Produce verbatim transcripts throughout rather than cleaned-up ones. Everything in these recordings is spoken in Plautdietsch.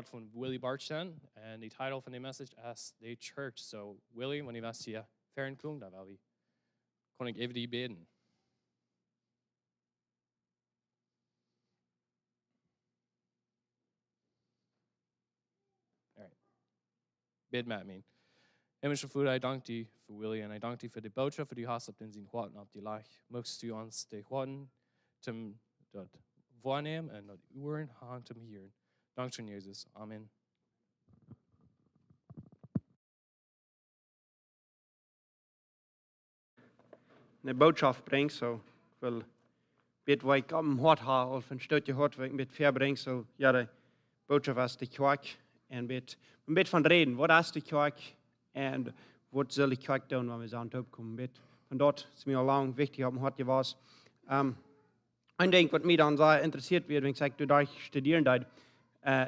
von Willie Barchan. En de Titel von de Message es The Church. So, Willie, wan du west hia fäaren komen, dan well wie, kaun ekj äwa die bäden. All right. Bäd met mie. Himmlischa Voda, ekj dank die fa Willie un ekj dank die fa de Bootschoft, waut du hast opp dän sien Hoat oppjelajcht. Muchst du ons de Hoaten toom daut woanämen un daut Uaren han toom hieren. Dankscheen, Jesus. Amen. Eene Bootschoft brinjt, so ekj well bät waut ekj opp em Hoat hab, aul von Stoot jehuat, waut ekj bät väabrinj, so jo, de Bootschoft es de Kjoakj. Un bät, een bät von räden, waut es de Kjoakj un waut saul de Kjoakj doonen, wan wie sent toopkomen. Bät von daut es mie aul lang wichtich opp em Hoat jewast. Ähm, een Dinkj, waut mie dan sea interessieet wia, wan ekj doa studieren deed, äh,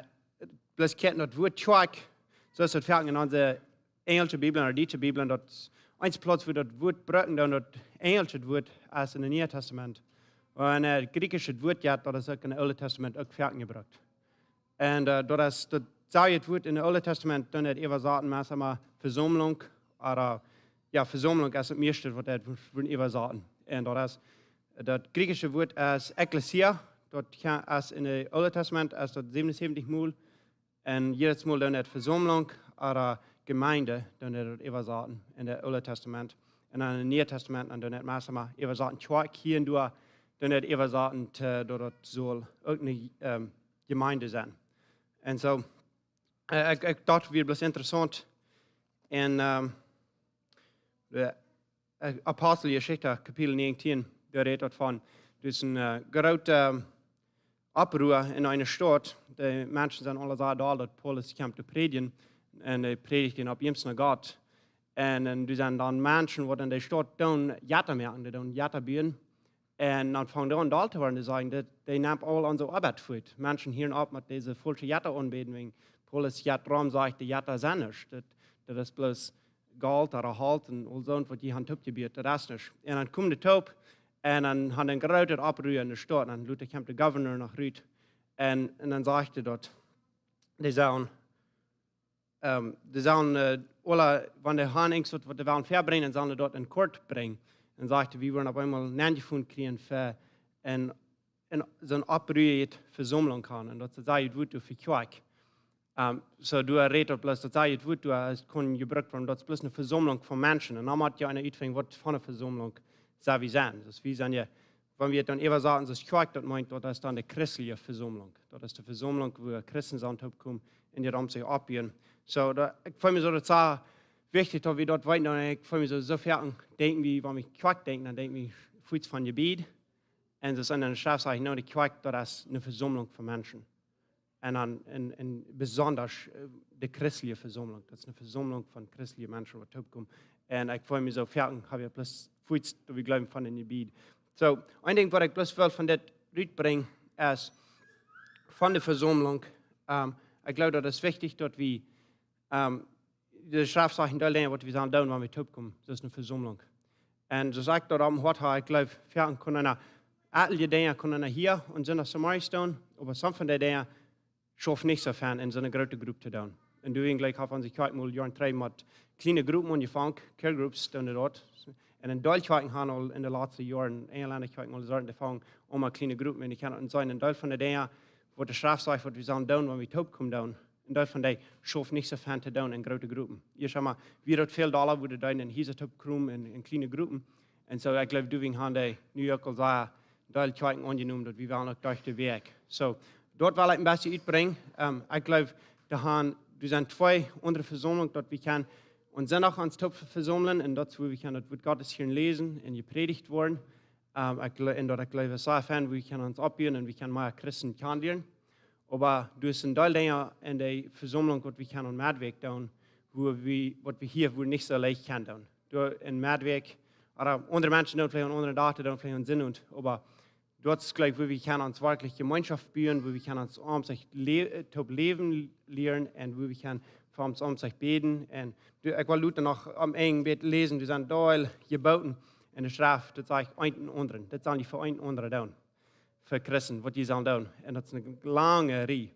bloos kjikjen daut Wuat Kjoakj, soo aus daut foaken en onse enjelsche Bibeln ooda dietsche Bibeln, daut eent Plauz, wua daut Wuat brucken dan daut enjelsche Wuat es en daut Niee Tastament. Un, äh, griechische Wuat, jo, daut es uk en daut Oole Tastament uk foaken jebrukt. Un, äh, daut es daut selwje Wuat en daut Oole Tastament, dan daut äwasaten, meist emma Vesaumlunk, ooda, jo, Vesaumlunk es daut mieeschte, waut daut woat äwasaten. Un daut es, daut griechische Wuat es ekklesia, daut kje-, es en daut Oole Tastament, es daut säwenunsäwentich mol, un jiedet Mol dan daut Vesaumlunk ooda Jemeent, dan daut äwasaten en daut Oole Tastament. Un dan en daut Niee Tastament, dan daut meist emma äwasaten Kjoakj hia un doa, dan daut äwasaten to, daut daut saul uk eene, ähm, Jemeent sennen. Un soo, äh, ekj, ekj docht, wia bloos interessaunt. Un, ähm, de äh, Aposteljeschicht, Kapitel näajentieen, doa rät daut von, daut es een, äh, groote, ähm, Oppruhr en eene Staut. De Menschen sent aula sea doll, daut Paulus kjemt to prädjen. Un hee prädicht un opp jemaunt no Gott. Un, un doa sent dan Menschen, waut en de Staut doonen Jetta moaken, dee doonen Jetta buen. Un dan fangen dee aun doll to woaren, dee sajen, daut, dee nämen aul onse Oabeit fuat. Menschen hieren opp met dise faulsche Jetta aunbäden, wäajen Paulus jeit rom, sajcht, de Jetta sent nuscht. Daut, daut es bloos Golt ooda Holt un aul soont, waut dee han toopjebut, daut es nuscht. Un dan komen dee toop un dan han dee een grootet Oppruhr en de Staut. Un dan lota kjemt de Governor noch rut. Un, un dan sajcht hee daut, dee sellen, ähm, dee sellen, äh, aula, wan dee han irjent waut, waut dee wellen väabrinjen, dan sellen dee daut en Court brinjen. Un sajcht hee, wie woaren opp eemol nenjefundt kjrieen fa een, een, soon Oppruhr Vesaumlunk han. Un daut es daut selwje Wuat fa Kjoakj. Ähm, soo, doa rät daut bloos, daut selwje Wuat, doa es, kaun jebrukt woaren, daut es bloos eene Vesaumlunk von Menschen. Un dan mott je eena utfinjen, waut fa eene Vesaumlunk sent wie dan. Daut wie sent je, wan wie daut dan äwasaten, daut Kjoakj, daut meent, daut es dan de christelje Vesaumlunk. Daut es de Vesaumlunk, wua Christen sent toopkomen un dee dan sikj oppbuen. Soo, daut, ekj finj mie soo, daut es sea wichtich, daut wie daut weeten, un ekj finj mie soo, soo foaken denkj wie, wan wie Kjoakj denkjen, dan denkj wie fuaz aun Jebäd. Un daut es en de Schreft sajcht, nä, de Kjoakj, daut es eene Vesaumlunk von Menschen. Un dan en, en besonda, äh, de christelje Vesaumlunk. Daut es eene Vesaumlunk von christelje Menschen, waut toopkomen. Un ekj finj mie soo foaken, hab je bloos fuaz, daut wie jleewen von een Jebäd. Soo, een Dinkj, waut ekj bloos well von dit rutbrinjen, es von de Vesaumlunk. Ähm, ekj jleew, daut es wichtich, daut wie, ähm, de Schreft sajcht en deel Dinja, waut wie sellen doonen, wan wie toopkomen. Daut es eene Vesaumlunk. Un soo aus ekj daut opp em Hoat hab, ekj jleew, foaken kaun eena, eenje Dinja kaun eena hia un sent daut soo meist doonen, oba sommje von de Dinja schauft nich soo fein en soone groote Grupp to doonen. Un doawäajen jlikj haft onse Kjoakj mol Joaren trigj met kjliene Gruppen aunjefongen, care groups doonen daut. Un een Deel Kjoakjen han aul en de latste Joaren, Enjlenda Kjoakjen aul, sent aunjefongen om met kjliene Gruppen. Un ekj kaun seenen, een Deel von de Dinja, waut de Schreft sajcht, waut wie sellen doonen, wan wie toopkomen doonen, een Deel von dee schauft nich soo fein to doonen en groote Gruppen. Hia, saj mau, wia daut väl dolla, wua dee deeden en Hiesa toopkomen en, en kjliene Gruppen. Un soo, ekj jleew, doawäajen han dee nu uk aul sea, een Deel Kjoakjen aunjenomen, daut wie wellen uk derch de Wäakj. Soo, daut well ekj een bät utbrinjen. Ähm, ekj jleew, doa han, doa sent twee aundre Vesaumlunk, daut wie kjennen aum Sindach ons toop vesaumlen, un daut es, wua wie kjennen daut Wuat Gottes hieren läsen un jeprädicht woaren. Ähm, ekj jle-, un daut ekj jleew, es sea fein, wua wie kjennen ons oppbuen un wie kjennen mea Christen kjanen lieren. Oba doa sent een Deel Dinja en de Vesaumlunk, waut wie kjennen aun Metwäakj doonen, wua wie, waut wie hia, wua nich soo leicht kjennen doonen. Doa en Metwäakj, ooda aundre Menschen doonen veleicht aun aundre Doag, doonen veleicht aun Sindach, oba daut es jlikj, wua wie kjennen ons werkjlich Jemeenschoft buen, wua wie kjennen ons aum sikj le-, äh, toop läwen lieren un wua wie kjennen fa ons aum sikj bäden. Un doa, ekj well lota noch aum Enj een bät läsen, doa sent een Deel Jeboten en de Schreft, daut sajcht eent dän aundren. Daut sent dee fa eent dän aundren doonen. Fa Christen, waut dee sellen doonen. Un daut es eene lange Rieej.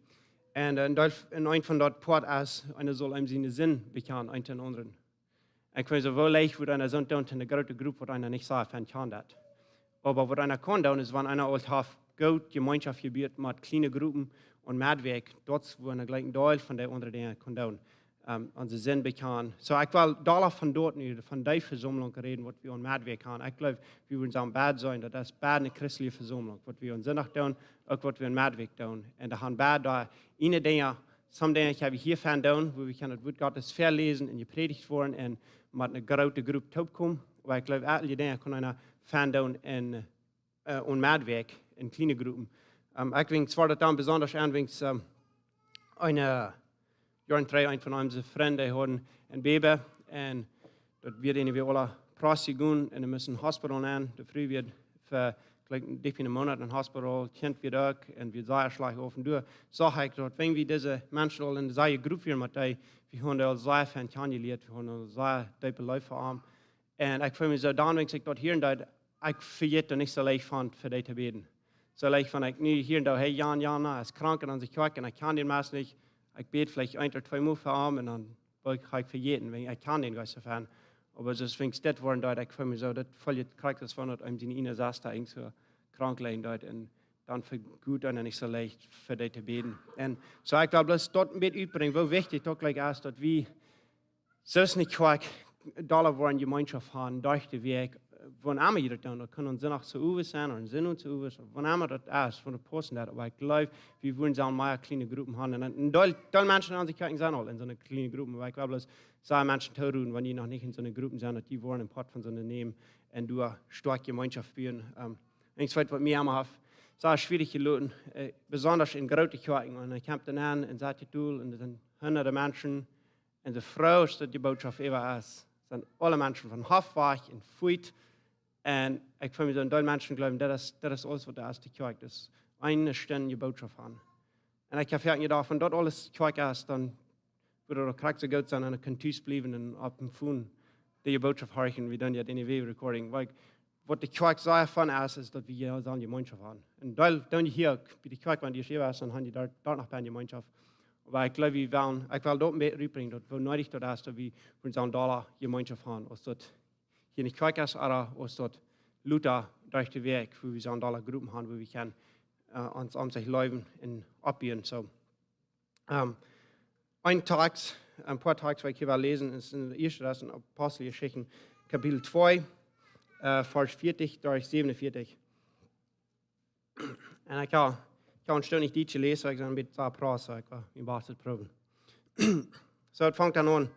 Un een Deel, un een von daut Poat es, eena saul eenem siene Sind bekjanen, eent dän aundren. Ekj weet soo, woo leicht wudd eena soont doonen to eene groote Grupp, waut eena nich soo fein kjant. Oba waut eena kaun doonen, es, wan eena aul haft goot Jemeenschoft jebut met kjliene Gruppen un Metwäakj, daut es, wua eena jlikj een Deel von de aundre Dinja kaun doonen. Ähm, onse Sind bekjanen. Soo, ekj well doa von doa nu, von dee Vesaumlunk räden, waut wie aun Metwäakj haben. Ekj jleew, wie wudden sajen, beid sennen, daut es beid eene christelje Vesaumlunk. Waut wie aun Sindach doonen, uk waut wie aun Metwäakj doonen. Un doa haben beid doa eene Dinja, some Dinja, ekj hab hia fein doonen, wua wie kjennen daut Wuat Gottes väaläsen un jeprädicht woaren un met eene groote Grupp toopkomen. Oba ekj jleew, aul dee Dinja kaun eena fein doonen un, äh, un Metwäakj en kjliene Gruppen. Ähm, ekj denkj, et wia daut dan besonda aun, denkj, ähm, een, äh, Joa trigj, een von onse Frind, dee haud een Baby un daut wia, dee wia aul prassi jegonen un dee must em Hospital nenn. De Fru wia fa, jlikj, dicht bie een Moonat em Hospital, Kjint wia uk un wia sea schlajcht auf. Un doa sach ekj daut, wan wie dise Menschen aul en dise Grupp wieren, met dee, wie hauden aul sea fein kjanen jelieet, wie hauden aul sea deepe Leew fa am. Un ekj feeld mie soo, dan wan ekj daut hieren deed, ekj vejät daut nich soo leicht von, fa dee to bäden. Soo leicht wan ekj nu hieren doo, hey, Jan, Jan, dee es krank en onse Kjoakj un ekj kjan dän meist nich. Ekj bäd veleicht een ooda twee Mol fa am un dan woa ekj, ha ekj vejäten, wan ekj kjan dän Jeist soo fein. Oba soo wan ekj dit woaren deed, ekj feeld mie soo, daut feelt krakjt soo aus wan daut eenem siene eene Sesta irjent soo krank lijen deed un dan vejät eena nich soo leicht fa dee to bäden. Un soo ekj well bloos daut een bät utbrinjen, woo wichtich daut jlikj es, daut wie soo aus ne Kjoakj dolla woaren Jemeenschoft haben derch de Wäakj, äh, wan emma jie daut doonen. Daut kaun aun Sindach soo owes sennen, ooda aun Sindach soo owes, ooda wan emma daut es, wan et paussen deit. Oba ekj jleew, wie wudden sajen, mea kjliene Gruppen haben. Un, un doa, doa Menschen aun de Kjoakjen sent aul en soone kjliene Gruppen, oba ekj well bloos sajen, Menschen tooroden, wan dee noch nich en soone Gruppen sent, daut dee woaren een Poat von soone nämen un doa stoakj Jemeenschoft buen. Ähm, ekj weet, waut mie emma haft sea schwierich jeloten, äh, besonda en groote Kjoakjen. Un ekj kjeem doa aun un saut doa un doa sent hunderte Menschen. Un de Fru, daut dee Bootschoft äwa es, sent aule Menschen von Hoff wajch un fuat. Un ekj feeld mie soo, een Deel Menschen jleewen, daut es, daut es aules waut doa es, de Kjoakj. Daut es eene Stund dee Bootschoft haben. Un ekj hab foaken jedocht, wan daut aules Kjoakj es, dan wudd daut krakjt soo goot sennen, eena kunn tus bliewen un opp däm Phone dee Bootschoft horchen, wie dan jeit en dee Wave Recording. Wiels waut de Kjoakj soo von es, es daut wie hia sellen Jemeenschoft haben. Un dan, dan hia uk bie de Kjoakj, wan dee hia es, dan haben dee doa, doa noch bie Jemeenschoft. Oba ekj jleew, wie wellen, ekj well daut mea rutbrinjen, daut woo needich daut es, daut wie von soone dolla Jemeenschoft haben, aus daut hia en de Kjoakj es, ooda aus daut luta derch de Wäakj, wua wie soone dolla Gruppen haben, wua wie kjennen, äh, ons om sikj leewen un oppbuen. Soo. Ähm, een Tekst, een poa Teksten, waut ekj hia well läsen, es en de ieeschte, daut es en Aposteljeschicht, Kapitel twee, äh, Varsch veatich derch säwenunveatich. Un ekj ha, ekj ha een Stoot nich dit jeläsen, ekj sie een bät praus, soo ekj well mien Basts proowen. Soo, et fangt dan aun.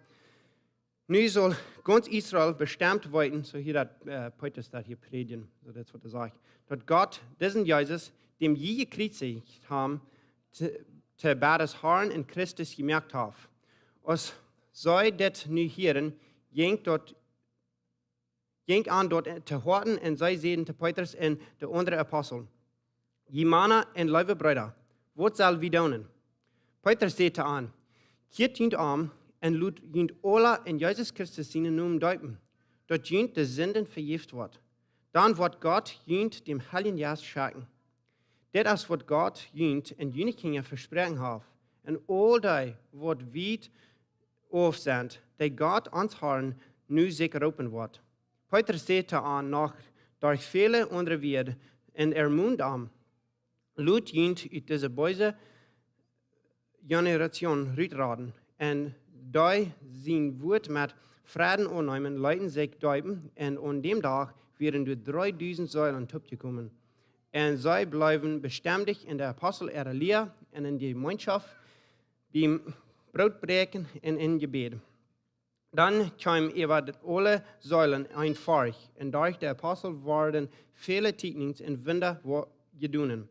Nu saul gaunz Israel bestemt weeten, soo hia daut, äh, Petrus daut hia prädjen, soo daut es waut hee sajcht, daut Gott disen Jesus, däm jie jekjriezicht haben, to, to beides Herrn un Christus jemoakt haft. Aus see dit nu hieren, jinkj daut, jinkj an daut to Hoaten un see säden to Petrus un de aundre Apostel: Jie Mana un leewe Breeda, waut sell wie doonen? Petrus säd to an: Kjieet junt om un lot junt aula en Jesus Christus sienen Nomen deepen, daut junt de Sinden vejäft woat. Dan woat Gott junt dän Heiljen Jeist schenkjen. Dit es waut Gott junt un june Kjinja vesproaken haft. Un aul dee waut wiet auf sent, dee Gott ons Herrn nu sikj roopen woat. Petrus säd to an noch derch väle aundre Wieed un ermond an: Lot junt ut dise beese Jeneratioon rutraden. Un dee sien Wuat met Freiden aunnämen, leeten sikj deepen, un aun däm Dach wieren doa dreedusent Seelen toopjekomen. Un see bleewen bestendich en de Apostel äare Lia un en de Jemeenschoft, biem Brootbräakjen un en Jebäd. Dan kjeem äwa de aule Seelen een Forcht, un derch de Apostel worden väle Tieekjens un Wunda wo-, jedonen.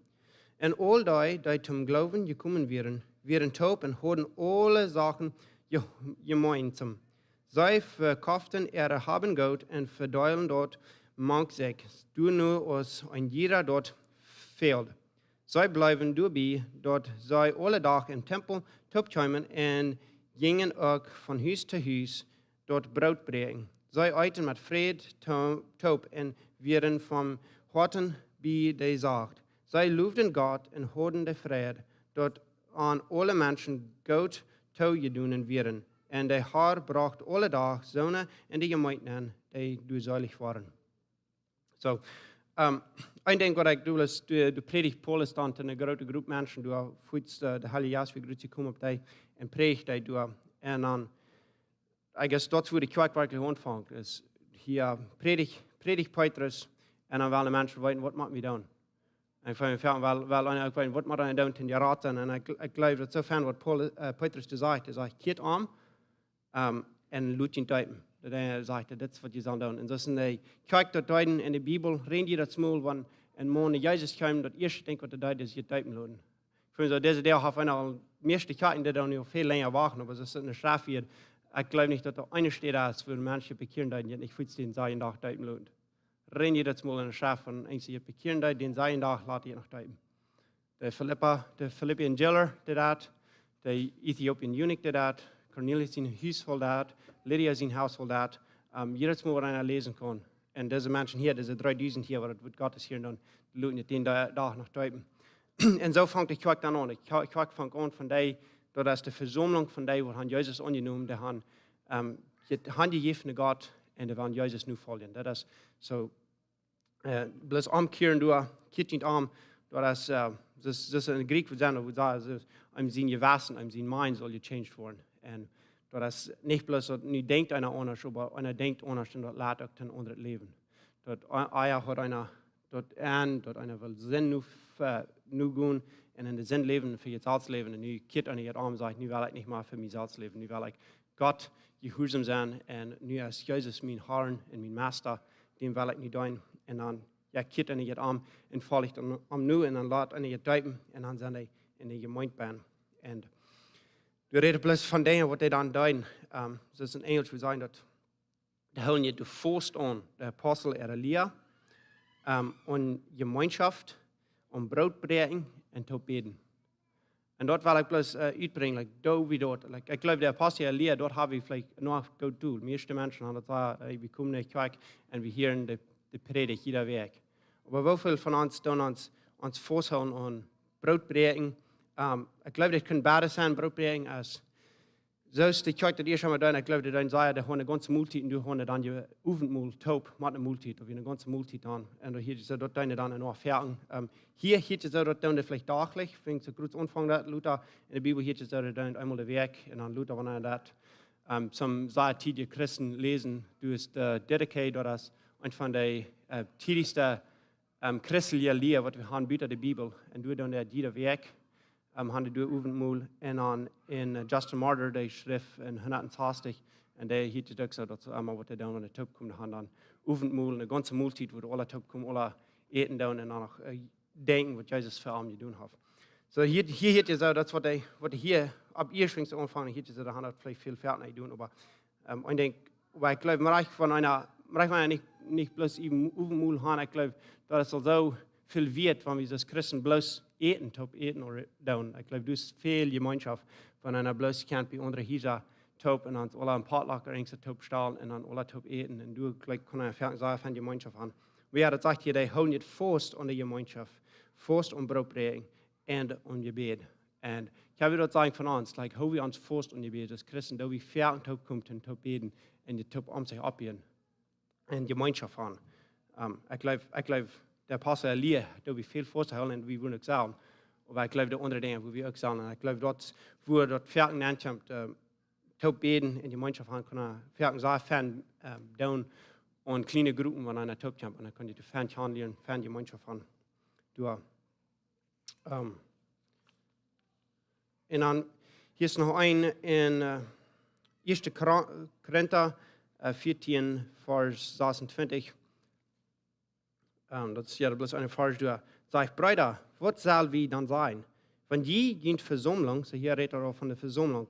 Un aul dee, dee toom Gloowen jekomen wieren, wieren toop un hauden aule Sachen je-, jemeensam. See vekoften äa Hab un Goot un vedeelden daut mank sikj, doano aus een jieda daut fäld. See bleewen doabie, daut see aule Dach em Tempel toopkjeemen un jinjen uk von Hus to Hus daut Broot bräakjen. See eeten met Freid to-, toop un wieren von Hoaten bie de Sach. See lowden Gott un hauden de Freid, daut aun aule Menschen goot toojedonen wieren. Un de Har brocht aule Doag soone enne Jemeent aun, dee doa seelich wieren. So, ähm, een Dinkj waut ekj doo es, doo, doo prädicht Paulus dan to eene groote Grupp Menschen, doo fuaz, äh, de Heilje Jeist wia rutjekomen opp dee un prädicht dee doa. Un dan, I guess, daut es wua de Kjoakj werkjlich aunfangt, es hia prädicht, prädicht Petrus un dan wellen de Menschen weeten, waut mott wie doonen. Un ekj froag mie, well, well eena uk weeten, waut mott eena doonen, om jerat to sennen. Un ekj, ekj jleew daut soo fein waut Paul, äh, Petrus doa sajcht, hee sajcht, kjieet om, ähm, un lot junt deepen. Daut hee sajcht, dit es waut jie sellen doonen. Un soo es enne Kjoakj daut deeden enne Bibel, räd jie daut mol, wan een Maun no Jesus kjeem, daut ieeschte Dinkj waut hee deed, es junt deepen loten. Ekj froag mie soo, dise Doag haft eena aul meiste Kjoakjen, dee doonen nu väl lenja wachten, oba soo es et enne Schreft hia. Ekj jleew nich daut doa eene Städ es, wua Menschen bekjieren deeden, dee nich fuaz dän selwjen Dach deepen loten. Räd jie daut mol enne Schreft von eena, dee bekjieren deed, dän selwjen Dach leet hee noch deepen. De Filippa, de Philippian jailer deed daut, de Ethiopian eunuch deed daut, Cornelius sien Hus deed daut, Lydia sien Hus deed daut, ähm, jiedet Mol waut eena läsen kaun. Un dise Menschen hia, dise dreedusent hia, waut daut Wuat Gottes hia dan, dee loten junt dän Da-, Dach noch deepen. Un soo fangt de Kjoakj dan aun. De Kjo-, Kjoakj fangt aun von dee, daut es de Vesaumlunk von dee, waut han Jesus aunjenomen, dee han, ähm, je-, han jejäft no Gott un dee wellen Jesus nofoljen. Daut es soo, äh, bloos omkjieren doa, kjieet junt om, daut es, äh, daut es, daut es enne Jriekj, waut sent, waut sajcht, daut es, eenem sien Jewessen, eenem sien mind saul jechanged woaren. Un daut es nich bloos daut nu denkjt eena aundasch, oba eena denkjt aundasch un daut lat uk to een aundret Läwen. Daut e-, ea haud eena daut aun, daut eena well Sind nu, äh, nu gonen un enne Sind läwen, fa sikj selfst läwen. Un nu kjieet eena om, sajcht, nu well ekj nich mea fa mie selfst läwen. Nu well ekj Gott jehuarsom sennen. Un nu es Jesus mien Har un mien Meista, dän well ekj nu deenen. Un dan, jo, kjieet eena om un foljt am, am nu un dan lat eena deepen un dan sent dee enne Jemeent bennen. Un wie räden bloos von Dinja, waut dee dan deeden. Ähm, soo es enne Enjelsch, wie sajen daut, dee hoolen junt fast aun de Apostel äare Lia, ähm, aun Jemeenschoft, aun Broot bräakjen un toop bäden. Un daut well ekj bloos, äh, utbrinjen, like, doo wie daut. Like, ekj jleew, de Apostel äare Lia, daut hab wie veleicht noch goot doa. Meiste Menschen han daut soo, äh, wie komen no de Kjoakj un wie hieren de, de Prädicht jiede Wäakj. Oba woo väl von ons doonen ons, ons fasthoolen aun Broot bräakjen? Ähm, ekj jleew, daut kunn bäta sennen, Broot bräakjen, aus soo es de Kjoakj daut ieescht emol deed, ekj jleew, dee deeden, saj, dee hauden de gaunze Moltiet un dee hauden dan je Owentmol toop met de Moltiet, ooda ne gaunze Moltiet dan. Un doa hia soo daut deeden dan en Aufwerken. Ähm, hia, hia soo daut deeden veleicht dachlich, funk soo krakjt aunfangen daut, lota enne Bibel hia soo daut deeden eemol de Wäakj un dan lota, wan daut, ähm, soone sea tiedje Christen läsen, doa es de Didache, daut es eent von de, äh, tiedjste ähm, christelje Lia, waut wie han buta de Bibel. Un doa deeden dee jiede Wäakj, ähm, han dee doa Owentmol. Un dan en, äh, Justin Martyr, dee schreef en hundatensastich, un dee hieet daut uk soo, daut see emol waut dee doonen, wan dee toopkomen, dee han dan Owentmol, ne gaunze Moltiet, wua dee aula toopkomen, aula äten doonen un dan noch, äh, denkjen, waut Jesus fa an jedonen haft. Soo, hia, hia hieet soo, daut es waut dee, waut dee hia opp ieescht aunfangen, hieet soo, dee han daut veleicht väl väa nich jedonen, oba, ähm, ekj denkj, oba ekj jleew, mau von eena, mau von eena nich, nich bloos äwen Owentmol han, ekj jleew, daut es aul soo väl wieet, wan wie aus Christen bloos äten, toop äten ooda doonen. Ekj jleew, doa es väl Jemeenschoft, wan eena bloos kjemt bie aundre Hiesa toop un dan aula een potluck irjent toop stalen un dan aula toop äten. Un doa, jleew ekj, kaun eena väl, sea väl Jemeenschoft han. Oba jo, daut sajcht hia, dee hoolen junt fast aun de Jemeenschoft, fast aun Broot bräakjen un aun Jebäd. Un ekj well daut sajen von ons, like, hoo wie ons fast aun Jebäd, aus Christen, daut wie väa toopkomen un toop bäden un dee toop om sikj oppbuen un Jemeenschoft han. Ähm, ekj jleew, ekj jleew, de Apostel Lia, daut wie väl fast hoolen un wie wudden uk sellen. Oba ekj jleew, de aundre Dinja, wua wie uk sellen. Un ekj jleew, daut, wua daut väa nenkjemt, ähm, toop bäden un Jemeenschoft han, kaun väa sea fein, ähm, doonen aun kjliene Gruppen, wan eena toopkjemt. Un dan kaun dee fein kjanenlieren, fein Jemeenschoft han. Doa. Ähm, un dan, hia es noch een en, äh, ieeschte Kora-, Korinta, äh, vieetieen, Varsch sasuntwintich. Ähm, daut es jo bloos een Varsch doa. Sajcht: Breeda, waut sell wie dan sajen? Wan jie junt Vesaumlunk, soo hia rät hee aul von de Vesaumlunk,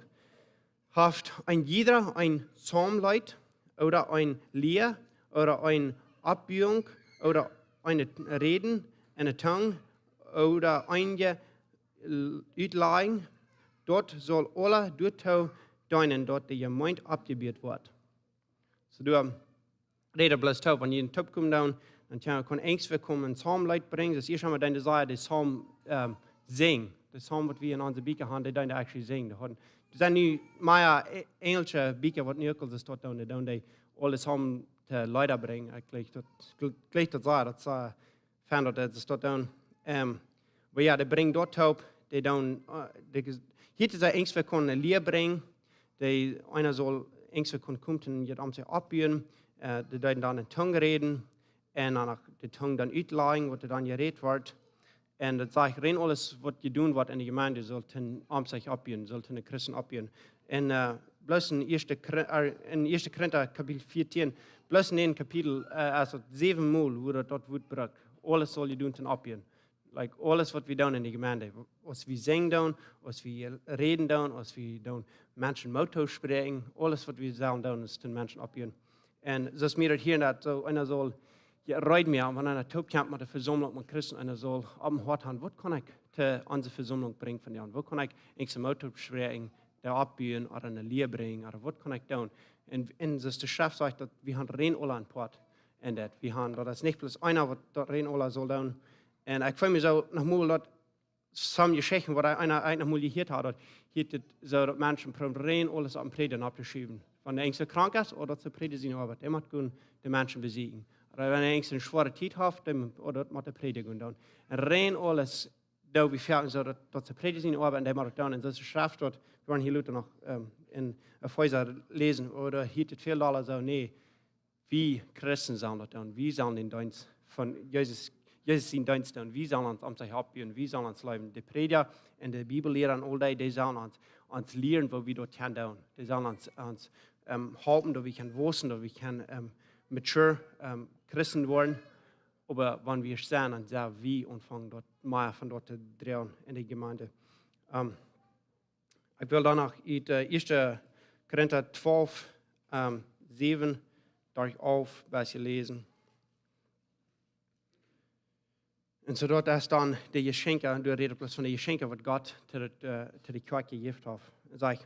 haft een jieda een Psalmleet ooda een Lia ooda een Oppbuunk ooda een Räden en de Tung ooda eenje Utlajen, daut saul aula doatoo deenen, daut de Jemeent oppjebuat woat. Soo, doa rät hee bloos too, wan jie toopkomen doonen, dan kjenn jie, kaun eena wäa komen een Psalmleet brinjen. Daut es ieescht emol dee, dee sajcht, dee Psalm, ähm, sinjen. de Psalm waut wie en onse Bieekja han, dee doonen actually sinjen. Dee hauden, doa sent nu mea e-, enjelsche Bieekja waut nu uk aul daut doonen, dee doonen dee aule Psalmen to Leeda brinjen. Ekj jleew daut, jleew daut sea, daut sea fein daut dee daut doonen. Ähm, oba jo, dee brinjen daut toop, dee doonen, äh, dee ges-, hia es eent, wie kjennen ne Lia brinjen, dee eena saul eent, wie kjennen komen un je om sikj oppbuen, äh, dee doonen dan en Tung räden, un dan uk de Tung dan utlajen, waut doa dan jerät woat. Un daut sajcht, rein aules waut jedonen woat en de Jemeent, saul toom sikj oppbuen, saul toom de Christen oppbuen. Un, äh, bloos en ieeschte Kor-, äh, en ieeschte Korinta Kapitel vieetieen, bloos en een Kapitel, äh, es daut säwen mol, woo daut, daut Wuat brukt. Aules saul jedonen toom oppbuen. Like, aules waut wie doonen en de Jemeent, aus wie sinjen doonen, aus wie räden doonen, aus wie doonen Menschen Moot toospräakjen, aules waut wie sellen doonen, es toom Menschen oppbuen. Un soo aus mie daut hia en daut, soo, eena saul, jo, reed mie, wan eena toopkjemt met de Vesaumlunk met Christen, eena saul opp em Hoat han, waut kaun ekj to onse Vesaumlunk brinjen vondoag? Waut kaun ekj eent toom Moot toospräakjen, dee oppbuen, ooda ne Lia brinjen, ooda waut kaun ekj doonen? Un, un soo aus de Schreft sajcht, daut wie han rein aule en Poat en daut. Wie han, daut es nich bloos eena waut daut rein aule saul doonen. Un ekj feel mie soo noch mol daut some Jeschichten, waut eena, eena noch mol jehieet haud, daut hia daut soo, daut Menschen proowen rein aules opp dän Prädja auftoschaufen. Wan eena krank es, ooda daut es de Prädja siene Oabeit, dee mott gonen de Menschen besieekjen. Ooda wan eena ne schwoare Tiet haft, dan, ooda daut mott de Prädja gonen doonen. Un rein aules, daut wie fälen soo, daut, daut es de Prädja siene Oabeit, un dee mott daut doonen. Un soo aus de Schreft daut, wie woaren hia lota noch, ähm, en Efeesa läsen, ooda hia daut väl dolla soo, nä, wie Christen sellen daut doonen. Wie sellen dän Deenst von Jesus, Jesus sienen Deenst doonen. Wie sellen ons om sikj oppbuen. Wie sellen ons läwen. De Prädja un de Bibelliera un aul dee, dee sellen ons, ons lieren, woo wie daut kjennen doonen. Dee sellen ons, ons, ähm, halpen, daut wie kjennen wausen, daut wie kjennen, ähm, mature, ähm, Christen woaren. Oba wan wie sent, dan sell wie aunfangen, daut mea von daut to droagen en de Jemeent. Ähm, Ekj well dan noch ut, äh, ieeschte Korinta twalf, ähm, säwen derch alf bät läsen. Un soo daut es dan de Jeschenkja, doa rät et bloos von de Jeschenkja waut Gott to de, äh, to de Kjoakj jejäft haft. Sajcht,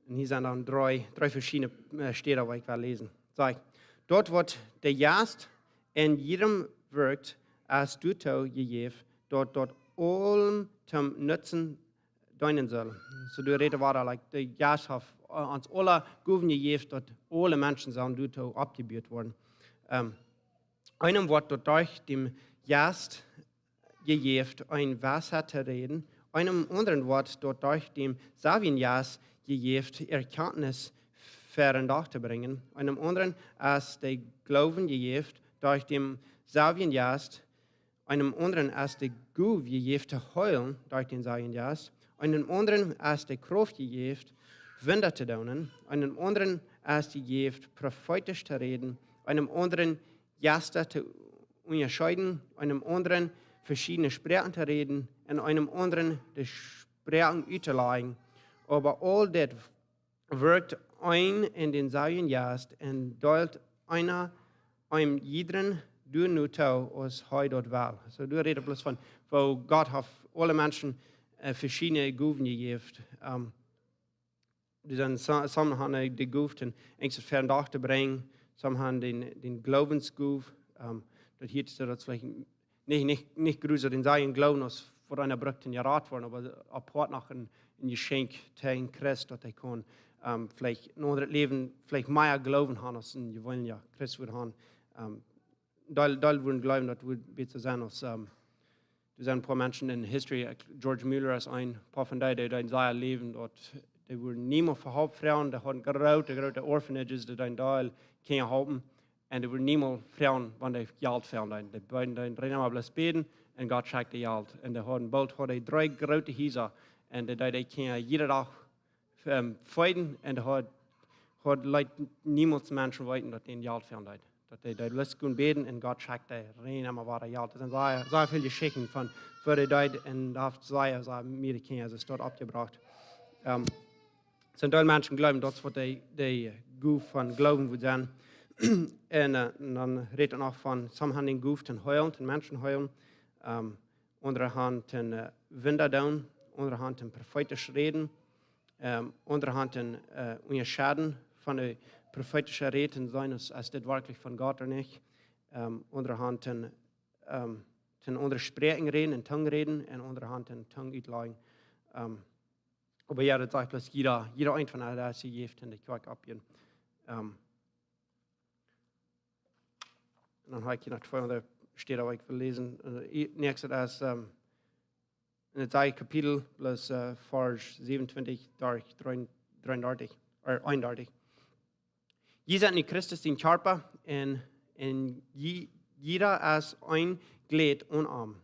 un hia sent dan dree, dree veschiedne, äh, Städen waut ekj well läsen. Sajcht, daut waut de Jeist en jiedem wirkjt, es doatoo jejäft, daut daut aulem toom Nutzen deenen saul. Soo, doa rät et wada, like, de Jeist haft, äh, ons aule Gowen jejäft, daut aule Menschen sellen doatoo oppjebuat woaren. Ähm, eenem woat daut derch dän Jeist jejäft, eene Weisheit to räden, eenem aundren woat daut derch dän selwjen Jeist jejäft, Erkjantnis ver dän Dach to brinjen, eenem aundren es de Gloowen jejäft derch dän selwjen Jeist, eenem aundren es de Gow jejäft to heelen derch dän selwjen Jeist, eenem aundren es de Krauft jejäft, Wunda to doonen, eenem aundren es jejäft, profeetisch to räden, eenem aundren Jeista to unjascheeden, eenem aundren veschiedne Sproaken to räden, un eenem aundren de Sproaken uttolajen. Oba aul dit wirkjt een un dänselwjen Jeist un deelt eena eenem jiedren doano too, aus hee daut well. Soo, doa rät et bloos von, woo Gott haft aule Menschen, äh, veschiedne Gowen jejäft. Ähm, doa sent so-, some han, äh, de Gow, eent ver dän Dach to brinjen, some han dän, dän Gloowensgow, ähm, daut hia es daut veleicht nich, nich, nich grooss dän selwjen Gloowen aus waut eena brukt toom jerat woaren, oba apoat noch een, een Jeschenkj to een Christ, daut hee kaun, ähm, veleicht een aundret Läwen, veleicht mea Gloowen han aus een jeweenelja Christ wudd han. Ähm, deel, deel wudden jleewen, daut wudd bäta sennen aus, ähm, doa sent een poa Menschen en history, äh, George Muller es een, poa von dee, dee, dee en sien Läwen daut, dee wudden niemols fa Help froagen, dee hauden groote, groote Orphanages, dee deeden doll Kjinja halpen. Un dee wudden niemols froagen, wan dee Jelt fälen deed. Dee beeden deeden rein emma bloos bäden un Gott schekjt de Jelt. Un dee hauden boolt, hauden dee dree groote Hiesa. Un dee deeden de Kjinja jieda Dach, ähm, feeden. Un dee haud, haud leet niemols Menschen weeten, daut dee Jelt fälen deed. Daut dee, dee bloos kunnen bäden un Gott schekjt dee rein emma wada Jelt. Daut sent sea, sea väl Jeschichten von, woo dee deed un daut haft sea, sea miere Kjinja, soo es daut oppjebrocht. Ähm, sent deel Menschen jleewen, daut es waut dee, dee Gow von Gloowen wudd sennen. Un, äh, un dan rät et noch von, some han dän Gow toom heelen, toom Menschen heelen, ähm, aundre han toom, äh, Wunda doonen, aundre han toom profeetisch räden, ähm, aundre han toom, äh, unjascheeden von de profeetische Räd sennen, aus, aus dit werkjlich von Gott ooda nich. Ähm, aundre han toom, ähm, en aundre Sproaken räden, en Tungen räden, un aundre han en Tungen utlajen. Ähm, oba jo, daut sajcht bloos, jieda, jieda eent von an es jejäft un de Kjoakj oppjäwen. Ähm, un dan hab ekj hia noch twee aundre Städen, waut ekj well läsen. Äh, i-, näakjste es, ähm, en daut selwje Kapitel, bloos, äh, Varsch säwenuntwintich derch dreeundartich, äh, eenundartich. Jie sent nu Christus sien Kjarpa un, un jie-, jieda es een Jleet aun am.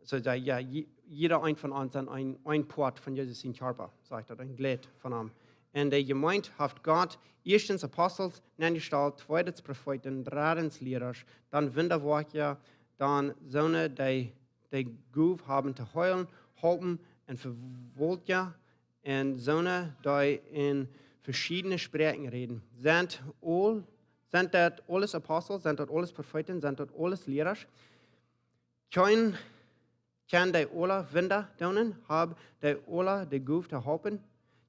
Soo daut, jo, jie-, jieda eent von ons es een, een Poat von Jesus sien Kjarpa, sajcht daut, een Jleet von am. Un de Jemeent haft Gott ieeschtens Apostels nenjestalt, tweedens Profeeten, dreddens Liera, dan Wundawoakja, dan soone, dee, dee Gow haben to heelen, halpen un Vewoakja, un soone, dee en veschiedne Sproaken räden. Sent aul-, sent daut aules Apostels, sent daut aules Profeeten, sent daut aules Liera? Kjennen, kjennen dee aula Wunda doonen? Haben dee aula de Gow to halpen?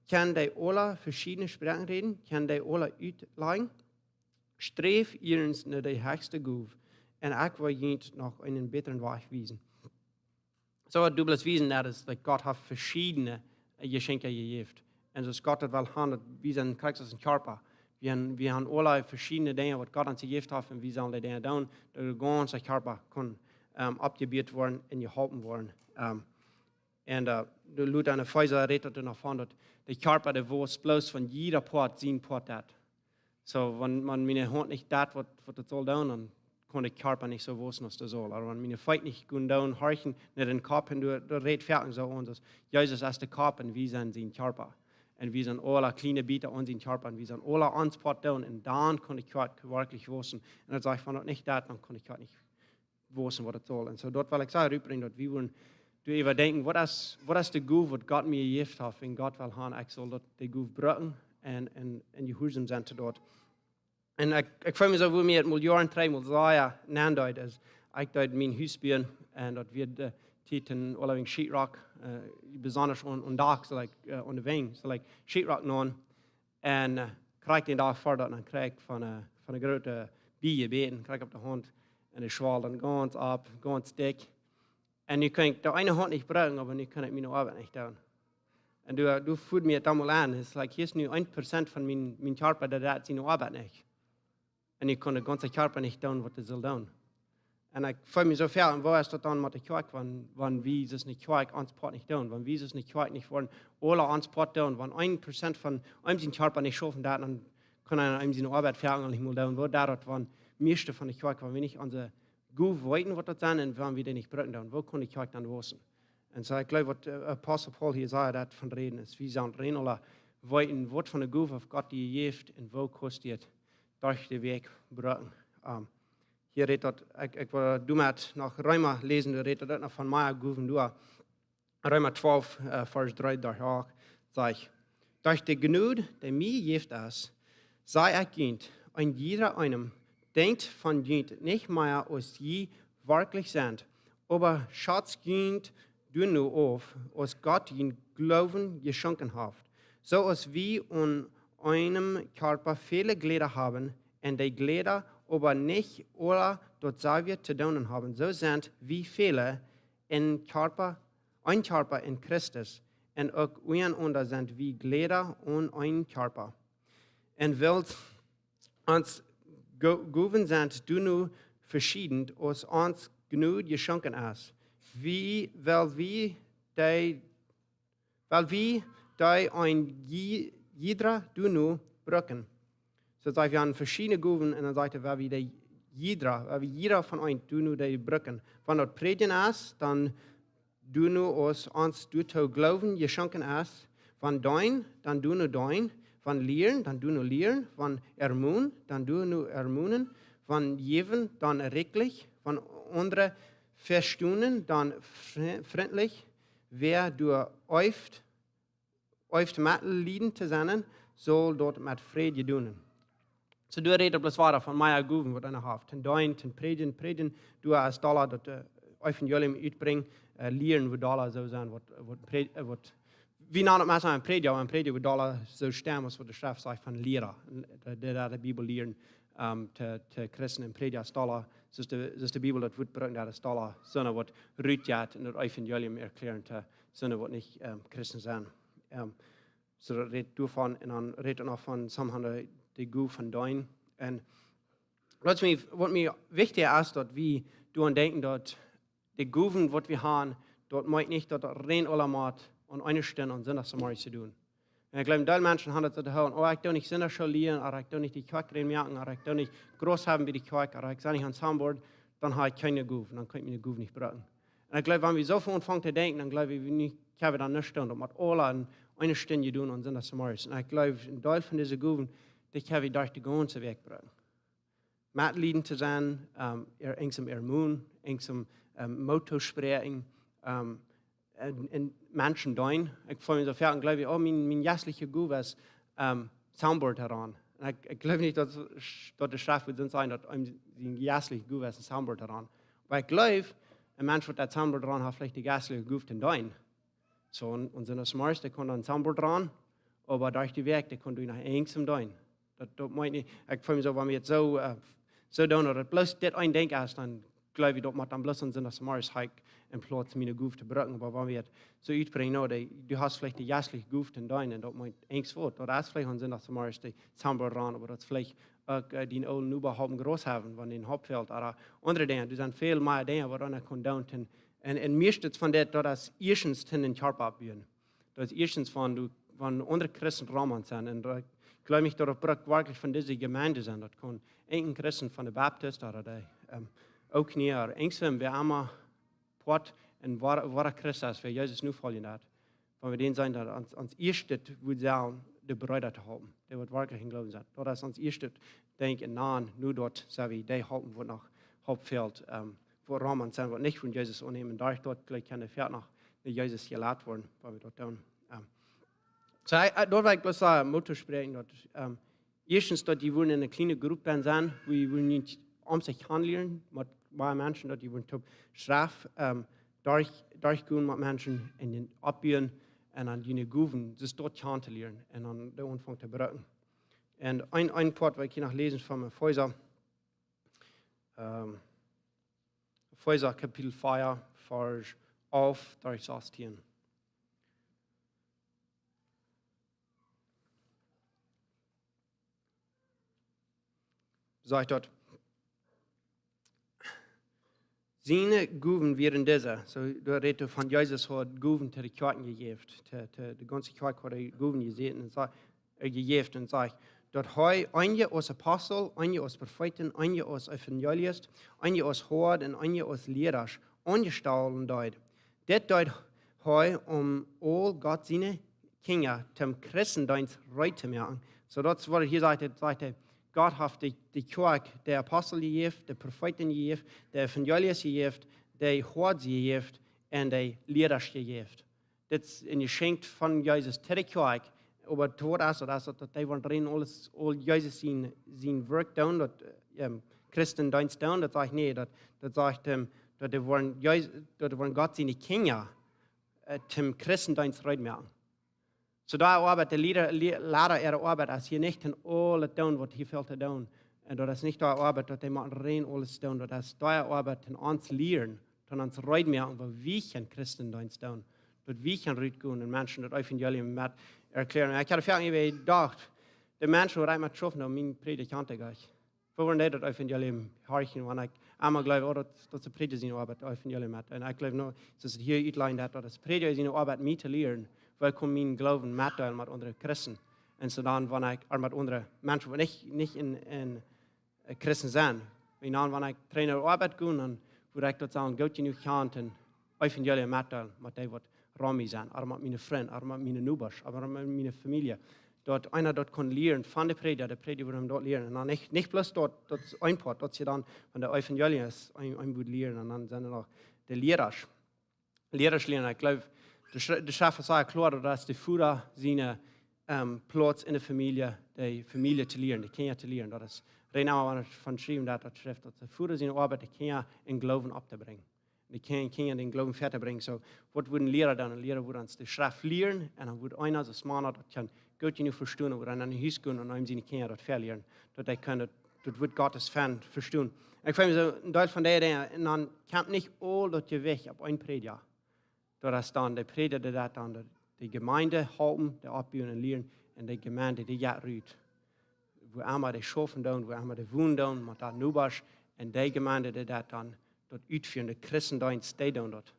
Kjennen dee aula veschiedne Sproaken räden? Kjennen dee aula utlajen? Sträft ieeschtens no de hechste Gow, un ekj woa junt noch eenen bätren Wajch wiesen. Soo waut du bloos wiesen, daut es, daut Gott haft veschiedne, äh, Jeschenkja jejäft. Un soo aus Gott daut well haben, daut wie sent krakjt soo aus een Kjarpa. Wie han, wie han aula veschiedne Dinja, waut Gott ons jejäft haft, un wie sellen dee Dinja doonen, daut de gaunze Kjarpa kaun, ähm, oppjebuat woaren un jeholpen woaren. Ähm, un, äh, de Luther en Efeesa rät doa noch von, daut de Kjarpa, dee woat bloos von jieda Poat sien Poat daut. Soo, wan, wan miene Haunt nich daut, waut, waut et saul doonen, dan kaun de Kjarpa nich soo wausen aus et saul. Ooda wan miene Feet nich kjennen doonen horchen no dän Kopp, un doa, doa rät et foaken soo aun, daut Jesus es de Kopp un wie sent sien Kjarpa. Un wie sent aula kjliene Bieta aun sien Kjarpa un wie sent aula ons Poat doonen un dan kaun de Kjarpa werkjlich wausen. Un daut sajcht, wan daut nich daut, dan kaun de Kjarpa nich wausen waut et saul. Un soo daut well ekj sea rutbrinjen, daut wie wellen doaräwa denkjen, waut es, waut es de Gow, waut Gott mie jejäft haft, un Gott well haben, ekj saul daut, de Gow brucken un, un, un jehuarsom sennen to daut. Un ekj, ekj feel mie soo, woo mie et mol Joaren trigj mol sea nenn deed, es, ekj deed mien Hus buen, un daut wia de Tiet en Ollawing Sheetrock, äh, besonda aun, aun Dak, soo like, äh, aun de Wenj, soo like Sheetrock naun. Un, äh, krakjt dän Dach ver daut, dan kjrieech ekj von, äh, von de groote Bie jebäten, krakjt opp de Haunt. Un dee schwoll dan gaunz opp, gaunz dikj. Un nu kunn ekj de eene Haunt nich brucken, oba nu kunn ekj miene Oabeit nich doonen. Un doa, doa foll mie daut mol aun. Et es like, hia es nu een Prozent von mien, mien Kjarpa, dee deit siene Oabeit nich. Un ekj kaun dän gaunzen Kjarpa nich doonen, waut hee saul doonen. Un ekj feel mie soo foaken, un woo es daut dan met de Kjoakj, wan, wan wie soo eene Kjoakj ons Poat nich doonen, wan wie soo eene Kjoakj nich woaren, aula ons Poat doonen, wan een Prozent von eenem sien Kjarpa nich schaufen deit, dan kaun hee eenem siene Oabeit foaken nich mol doonen, woo deit daut, wan mieeschte von de Kjoakj, wan wie nich onse Gow weeten, waut daut sent, un wan wie dee nich brucken doonen, woo kaun de Kjoakj dan wausen? Un soo, ekj jleew, waut, äh, Apostel Paul hia sajcht, daut von räden es, wie sellen räden aula weeten, waut von de Gow haft Gott die jejäft un woo kaust du et derch de Wäakj brucken. Ähm, hia rät daut, ekj, ekj well doamet noch Reema läsen, doa rät daut uk noch von mea Gowen doa. Reema twalf, äh, Varsch dree derch acht, sajcht: Derch de Jnod, dee mie jejäft es, saj ekj junt, een jieda eenem, denkjt von junt nich mea aus jie werkjlich sent, oba schatzt junt doano auf, aus Gott junt Gloowen jeschonken haft. Soo aus wie aun eenem Kjarpa väle Jläda haben, un de Jläda oba nich aula daut selwje to doonen haben, soo sent wie väle een Kjarpa, een Kjarpa en Christus, un uk unjarenaunda sent wie Jläda aun een Kjarpa. Un wiels ons Go-, Gowen sent doano veschieden, aus ons Jnod jeschonken es, wie, wiels wie dee, wiels wie dee een jie-, jiedra doano brucken. Soo sajcht, wie haben veschiedne Gowen, un dan sajcht hee, wiels wie dee jiedra, wiels wie jiedra von eent doano dee brucken. Wan daut Prädjen es, dan doano aus ons doatoo Gloowen jeschonken es. Wan deenen, dan doano deenen. Wan lieren, dan doano lieren. Wan ermonen, dan doano ermonen. Wan jäwen, dan rikjlich. Wan aundre vestonen, dan fri-, frintlich. Wäa doa eeft, eeft metlieden to sennen, saul daut met Fräd doonen. Soo, doa rät et bloos wada von mea Gowen, waut eena haft. Toom deenen, toom prädjen, prädjen, doa es dolla daut, äh, Evangelium utbrinjen, äh, lieren, woo dolla soo sennen, waut, waut prä-, äh, waut, wie nanen et meist een Prädja, oba een Prädja, woo dolla soo stemmen, aus waut de Schreft sajcht von Liera. Un, äh, dee, dee de Bibel lieren, ähm, to, to Christen, un Prädja es dolla Soo aus de, soo aus de Bibel daut Wuat brukt, daut es dolla, sonda waut rutjeit un daut Evangelium erkjläaren to, sonda waut nich, ähm, Christen sent. Ähm, soo daut rät doavon un dan rät et noch von, some haben de, de Gow von deenen. Un waut mie, waut mie wichtich es, daut wie doaraun denkjen, daut de Gowen, waut wie haben, daut meent nich, daut daut rein aulemol aun eene Stund aun Sindach zemorjes to doonen. Un ekj jleew, een Deel Menschen haben daut soo to hieren: "Oh, ekj doo nich Sindachschool lieren, ooda ekj doo nich de Kjoakj rein moaken, ooda ekj doo nich Gruss haben bie de Kjoakj, ooda ekj sie nich aun Soundboard, dan hab ekj kjeene Gow, dan kaun ekj miene Gow nich brucken." Un ekj jleew, wan wie soo aunfangen to denkjen, dan jleew ekj, wie nich, kjenn wie dan nich doonen, daut mott aules aun eene Stund jedonen aun Sindach zemorjes. Un ekj jleew, een Deel von dise Gowen, dee kjenn wie derch de gaunze Wäakj brucken. Metliedent to sennen, ähm, eenen eenem ermuntren, eenem, ähm, Moot to spräakjen, ähm, un, un Menschen deenen. Ekj feeld mie soo foaken, jleew ekj, oh, mien, mien jeistliche Gow es, ähm, Soundboard aun. Un ekj, ekj jleew nich, daut, daut de Schreft wudd sajen, daut eenem siene jeistliche Gow es een Soundboard aun. Oba ekj jleew, een Mensch, waut daut Soundboard aun haft, veleicht de jeistliche Gow to deenen. Soo, un, un Sindach zemorjes, dee kaun dan Soundboard aun, oba derch de Wäakj, dee kaun doonen eenem deenen. Daut, daut meent nich, ekj feeld mie soo, wan wie daut soo, äh, soo doonen, daut bloos dit een Dinkj es, dan jleew ekj, daut mott dan bloos aun Sindach zemorjes hab ekj en Plauz miene Gow to brucken. Oba wan wie daut soo utbrinjen, no, dee, du hast veleicht de jeistliche Gow to deenen, un daut meent eenem waut. Daut es veleicht aun Sindach zemorjes de Soundboard aun, oba daut es veleicht uk, äh, dän oolen Noba halpen Gruss haben, wan dee oppfelt, ooda aundre Dinja. Doa sent väl mea Dinja, waut eena kaun doonen. Un, un meist von dit, daut es ieeschtens to dän Kjarpa oppbuen. Daut es ieeschtens wan du, wan aundre Christen rom ons sent. Un daut, jleew ekj, daut brukt werkjlich von dise Jemeent sennen. Daut kaun een Christ von de Baptist ooda de, ähm, uk nich, ooda eenem, wäa emma Poat un woa-, woara Christ es, wäa Jesus nofoljen deit. Wan wie dän seenen, daut ons, ons ieeschtet wudd sennen, de Breeda to halpen, dee waut werkjlich em Gloowen sent. Daut es ons ieeschtet Dinkj, un dan, nu daut, saj wie, dee halpen, waut noch halpen fält, ähm, waut rom ons sent, waut nich von Jesus aunnämen. Doa daut jlikj kjennen, foaken noch no Jesus jeleit woaren, wan wie daut doonen. Ähm, soo, äh, doa well ekj bloos, äh, Moot toospräakjen, daut, ähm, ieeschtens, daut jie wudden en eene kjliene Grupp sennen, wua jie wudden junt om sikj han lieren, met, met Menschen, daut jie wudden toop Schreft, ähm, derch, derchgonen met Menschen un dan oppbuen un dan june Gowen, daut doa kjanen to lieren un dan dee aunfangen to brucken. Un een, een Poat, waut ekj hia noch läsen von Efeesa, ähm, Efeesa Kapitel vea, Varsch alf bat sastieen. Sajcht doa: "Siene Gowen wieren dise." Soo, doa rät et von Jesus, haud Gowen to de Kjoakjen jejäft. To, to de gaunze Kjoakj haud hee Gowen jesäten un sa-, äh, jejäft un sajcht, daut hee eenje aus Apostel, eenje aus Profeeten, eenje aus Evangelist, eenje aus Hoad un eenje aus Liera aunjestalen deed. Dit deed hee, om aul Gott siene Kjinja toom Christendeenst reed to moaken. Soo daut es waut hee hia sajcht, hee sajcht, hee, Gott haft de, de Kjoakj, de Apostel jejäft, de Profeeten jejäft, de Evangelist jejäft, de Hoads jejäft un de Liera jejäft. Dit es een Jeschenkj von Jesus to de Kjoakj. Oba to waut es daut, es daut, daut dee wudden rein aules, aul Jesus sien, sien Woakj doonen, daut, ähm, Christendeenst doonen, daut sajcht nich, daut, daut sajcht, ähm, daut dee wudden Jesus, daut dee wudden Gott siene Kjinja, äh, toom Christendeenst reed moaken. Soo doa oabeit de Liera, Lie-, Liera äare Oabeit es hia nich toom aules doonen, waut hia fält to doonen. Un daut es nich de Oabeit, daut dee motten rein aules doonen. Daut es de Oabeit toom ons lieren, toom ons reed moaken, woo wie kjennen Christendeenst doonen. Daut wie kjennen rutgonen un Menschen daut Evangelium met erkjläaren. Un ekj haud väl jedocht, de Menschen, wua ekj met schaufen doo, miene Prädikjante jlikj, woo wudden dee daut Evangelium horchen, wan ekj emol jleew, oh, daut, daut es de Prädja siene Oabeit, daut Evangelium met. Un ekj jleew, no, soo aus et hia utläajt, daut, daut es de Prädja siene Oabeit, mie to lieren, woo ekj kaun mienen Gloowen metdeelen met aundre Christen. Un soo dan, wan ekj, ooda met aundre Menschen, waut nich, nich en, en, äh, Christen sent. Un dan, wan ekj trigj no de Oabeit go, dan wudd ekj daut sajen, goot jenuach kjanen, Evangelium metdeelen, met dee waut rom mie sent, ooda met miene Frind, ooda met miene Nobasch, ooda met miene Famielje. Daut eena daut kaun lieren von de Prädja, de Prädja wudd am daut lieren. Un dan nich, nich bloos daut, daut es een Poat, daut es dan, wan de Evangelium es, een, een wudd lieren, un dan sent doa noch de Liera. Liera lieren, ekj jleew, de Schre-, de Schreft sajcht kloa, daut es de Voda siene, ähm, Plauz en de Famielje, de Famielje to lieren, de Kjinja to lieren. Daut es, rein emol, wan et von schriewen daut, daut Schreft, daut es de Voda siene Oabeit, de Kjinja em Gloowen opptobrinjen. De Kjin-, Kjinja dän Gloowen väatobrinjen. Soo, waut wudd een Liera doonen? Een Liera wudd ons de Schreft lieren, un dan wudd eena, soo aus Mana, daut kaun goot jenuach vestonen, wudd eena no Hus gonen un eenem siene Kjinja daut väalieren. Daut hee kaun daut, daut Wuat Gottes fein vestonen. Ekj feel soo een Deel von dee Dinja, un dan kjemt nich aul daut Jewicht opp een Prädja. Daut es dan de Prädja, dee daut dan de, de Jemeent halpen, dee oppbuen un lieren, un de Jemeent, dee jeit rut. Wua emma dee schaufen doonen, wua emma dee wonen doonen, met daut Nobasch, un de Jemeent, dee daut dan, daut utfieren, de Christendeenst, dee doonen daut.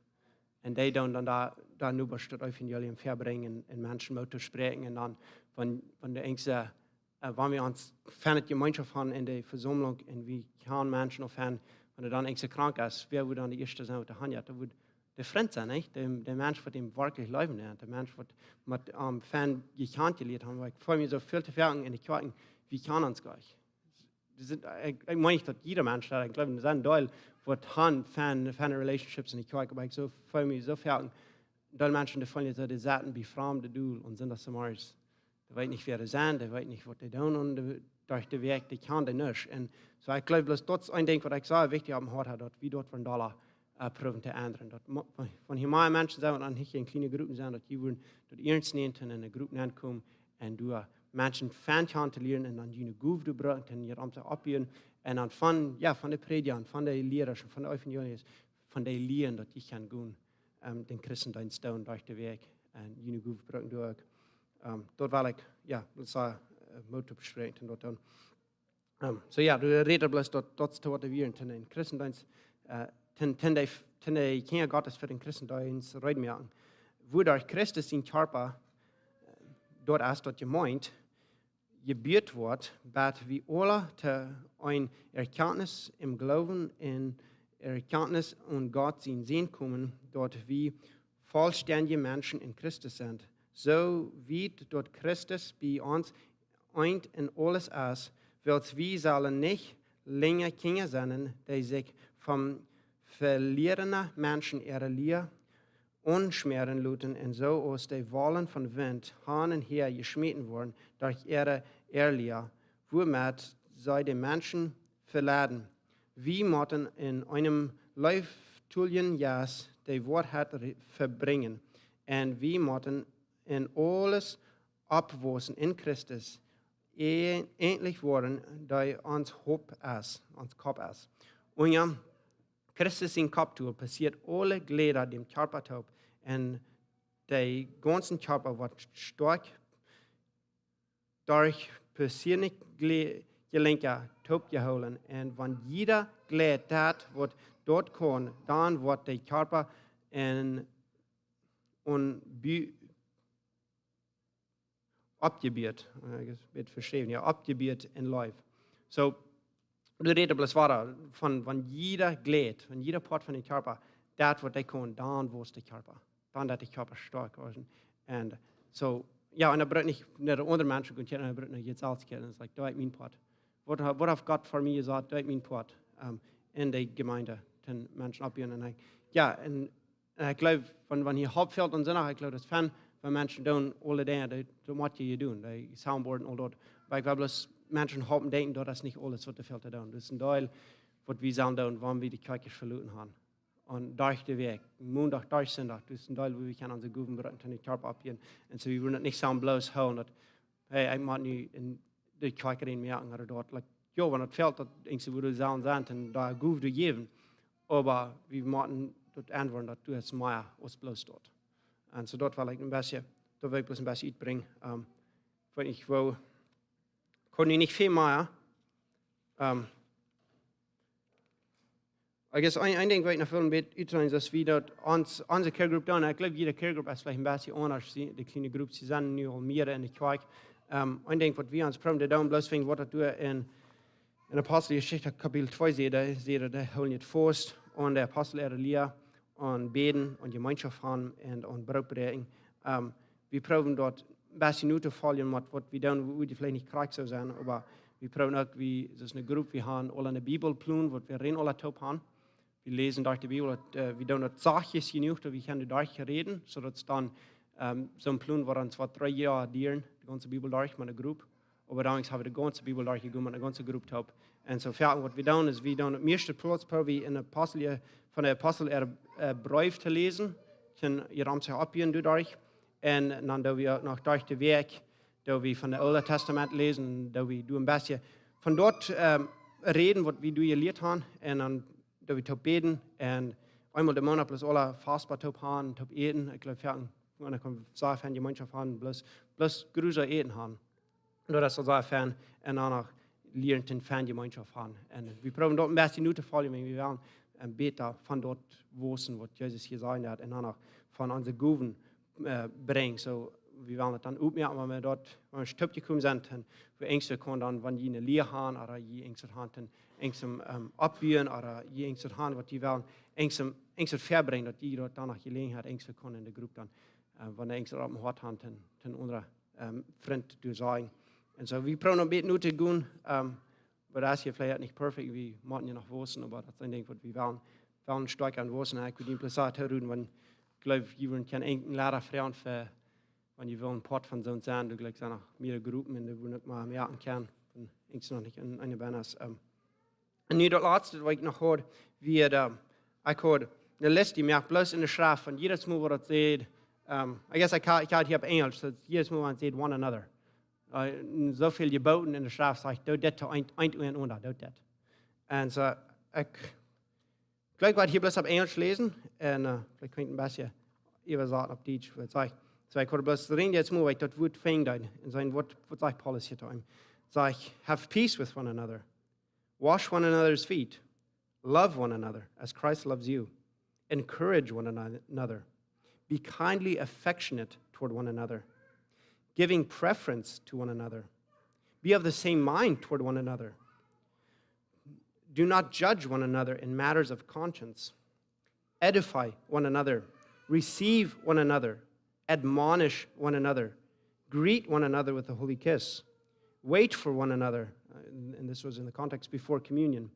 Un dee doonen dan doa, doa Nobasch daut Evangelium verbrinjen un Menschen Moot toospräakjen. Un dan, wan, wan de enkste, äh, wan wie ons fenne Jemeenschoft haben en de Vesaumlunk un wie kjennen Menschen uk fenne, wan hee dan enkste krank es, wäa woat dan de ieeschte sennen, waut de Henj haft? Daut woat de Frint sennen, nich? De, de Mensch, waut am werkjlich leewen deit, de Mensch, waut met am fenne jekjant jelieet haben, wiels ekj feel mie soo väl to foaken en de Kjoakjen, wie kjennen ons goanich. Daut sent, ekj, ekj meen nich, daut jieda Mensch daut, ekj gloow, doa sent Deel, waut han fenne, fenne Relationships en de Kjoakj, oba ekj soo feel mie soo foaken, Deel Menschen, dee feelen soo, dee sitten bie framde Deel un sent daut zemorjes. Dee weeten nich, wäa dee sent, dee weeten nich, waut dee doonen, un dee, derch de Wäakj, dee kjennen dee nich. Un soo, ekj gloow, bloos daut es een Dinkj, waut ekj sea wichtich opp mien Hoat hab, daut wie daut von doa, äh, proowen to endren. Daut mo-, wan, wan hia mea Menschen sent, un nich en kjliene Gruppen sent, daut jie wudden daut iernst nämen un en de Gruppen aunkomen un doa Menschen fenne kjanen to lieren un dan june Gow to brucken, un hia om to oppbuen. Un dan von, jo, von de Prädja, von de Liera, von de Evangelies, von dee lieren, daut jie kjennen gonen, ähm, dän Christendeenst doonen derch de Wäakj un june Gow brucken doa uk. Ähm, daut well ekj, jo, daut es, äh, Moot to spräakjen un daut doonen. Ähm, soo jo, du rätst bloos daut, daut es waut wie en dän Christendeenst, äh, dän, dän de, dän de Kjinja Gottes fa dän Christendeenst reed moaken. Woo derch Christus sien Kjarpa, äh, daut es daut Jemeent, jebut woat, bat wie aula to eene Erkjantnis em Gloowen un Erkjantnis aun Gott sienen Sän komen, daut wie vollstendje Menschen en Christus sent. Soo wiet daut Christus bie ons eent en aules es, wiels wie sellen nich lenja Kjinja sennen, dee sikj von velieede Menschen äare Lia aunschmäaren loten un soo aus de Wollen vom Wint han un häa jeschmäten woaren derch äare Erlia, wuamet see de Menschen veleiden. Wie motten en eenem leeftoljen Jeist de Woarheit re-, vebrinjen, un wie motten en aules oppwaussen en Christus, e-, eenlich woaren, dee ons Haupt es, ons Kopp es. Un jo, Christus sien Kopp to, passieet aule Jleda däm Kjarpa toop, un de gaunze Kjarpa woat stoakj derch veschiedne Jle-, Jelenkja toopjehoolen. Un wan jieda Jlid deit waut daut kaun, dan woat de Kjarpa en, un bu-, oppjebut, äh, ekj weet veschräwen, jo, oppjebut en Leew. Soo, du rätst bloos wada von, von jieda Jlid, von jieda Poat von dän Kjarpa, daut waut dee kaun, dan woat de Kjarpa. Dan daut de Kjarpa stoakj woat. Un soo, jo, un daut brukt nich no de aundre Menschen gonen, daut brukt no sikj selfst gonen. Un daut es like, daut es mien Poat. Waut ha-, waut haft Gott fa mie jesajcht, daut es mien Poat, ähm, en de Jemeent, dän Menschen oppbuen. Un ekj, jo, un Un ekj gloow, wan, wan hia Hopfelt un soo noch, ekj gloow, daut es fein, wan Menschen doonen aule Dinja, dee, dee mott jie doonen, dee soundboard un aul daut. Oba ekj well bloos Menschen halpen denkjen, daut es nich aules waut doa fält to doonen. Daut es een Deel waut wie sellen doonen, wan wie de Kjoakj veloten haben. Un derch de Wäakj, Mondach, Dinsdach, Sindach, daut es een Deel wua wie kjennen onse Gowen brucken, toom de Kjarpa oppbuen. Un soo, wie wudden daut nich soo bloos hoolen, daut, hey, ekj mott nu en de Kjoakj rein moaken, ooda daut, like, jo, wan daut fält, daut eensje wudden sellen sennen, un doa Gow to jäwen. Oba wie motten daut aunwoaren, daut du hast mea aus bloos daut. Un soo daut well ekj een bät, daut well ekj bloos een bät utbrinjen. Ähm, ekj weet nich woo, ekj kaun nu nich väl mea. Ähm, I guess een, een Dinkj waut ekj noch well een bät utdreien, es daut wie daut ons, onse Care Group doonen. Ekj gloow, jiede Care Group es veleicht een bät aundasch. See, de kjliene Gruppen, see sent nu aul mea en de Kjoakj. Ähm, een Dinkj waut wie ons proowen to doonen, bloos wäajen waut daut doa en, en Aposteljeschicht Kapitel twee sajcht, sajcht daut, dee hoolen daut faust aun de Apostel äare Lia, aun bäden, aun Jemeenschoft haben un aun Broot bräakjen. Ähm, wie proowen daut een bät no to foljen, waut, waut wie doonen, wua wie veleicht nich krakjt soo sent, oba wie proowen uk, wie, daut es eene Grupp, wie haben aul eene Bibelplon, waut wie rein aula toop haben. Wie läsen derch de Bibel, daut, äh, wie doonen daut sacht jenuach, daut wie kjennen derch räden, soo daut es dan, ähm, soon Plon, waut ons waut dree Joa dieren, de gaunze Bibel derch, met eene Grupp. Oba dan haben wie de gaunze Bibel derchjegonen met eene gaunze Grupp toop. Un soo väl waut wie doonen, es wie doonen daut mieeschte Plon, proowen wie en de Apostel, von de Apostel äa, äh, Breef to läsen, dän Jerome soo oppbuen doaderch. Un dan doo wie uk noch derch de Wäakj, doo wie von de Oole Tastament läsen, doo wie doonen een bät von doa, ähm, räden, waut wie doa jelieet haben, un dan doo wie toop bäden, un eemol de Moonat bloos aula fastbar toop haben, toop äten. Ekj jleew, wie kjennen sea fein Jemeenschoft haben, bloos, bloos grusa äten haben. Daut es sea fein, un dan noch lieren toom fein Jemeenschoft haben. Un wie proowen daut een bät nu to foljen, wan wie wellen een bät von daut wausen, waut Jesus hia sajen deed, un dan noch von onse Gowen äh, brinjen. So, wie wellen daut dan oppmoaken, wan wie doa, wan wie toop jekomen sent, un wie enkjsteln kjennen dan, wan jie eene Lia haben, ooda jie enkjsteln haben, enkjsteln, ähm, oppbuen, ooda jie enkjsteln haben, waut jie wellen, enkjsteln, enkjsteln vebrinjen, daut jie daut dan noch Jeläajenheit enkjsteln kjennen enne Grupp dan, äh, wan enkjsteln opp däm Hoat haben, toom, toom aundre, ähm, Frind to sajen. Un so, wie proowen een bät nu to gonen, ähm, oba daut es hia veleicht nich perfekt, wie motten hia noch wausen, oba daut es een Dinkj, waut wie wellen, wellen stoakj aun wausen. Un ekj wudd bloos sajen, Herr Ruden, wan, ekj jleew, jie wudden kjennen een Liera froagen fa, wan jie wellen Poat von soont sennen, doa jlikj sent noch mea Gruppen un doa wudden uk mau mea aun kjennen, wan enkjsteln noch nich enn, enn de Band es. Ähm, un nu daut latste, waut ekj noch hieed, wia, ähm, ekj hieed eene List, dee mie bloos enne Schreft von jiedet Mol, waut daut sajcht, ähm, I guess ekj ha-, ekj haud hia opp Enjlisch, so jiedet Mol, wan daut sajcht one another. Äh, soo väl Jeboten enne Schreft, sajcht, doot dit to eent, eent unjarenaunda, doot dit. Un so, ekj, ekj wull hia bloos opp Enjlisch läsen, un, äh, veleicht kaun ekj een bät äwasaten opp Dietsch, waut sajcht. So, ekj hieed bloos räden jiedet Mol, waut ekj daut Wuat finjen deed, un sien Wuat, waut sajcht Paulus hia to am? Sajcht, "Have peace with one another. Wash one another's feet. Love one another as Christ loves you. Encourage one another. Be kindly affectionate toward one another, giving preference to one another. Be of the same mind toward one another. Do not judge one another in matters of conscience. Edify one another. Receive one another. Admonish one another. Greet one another with a holy kiss. Wait for one another." Uh, and, and this was in the context before communion.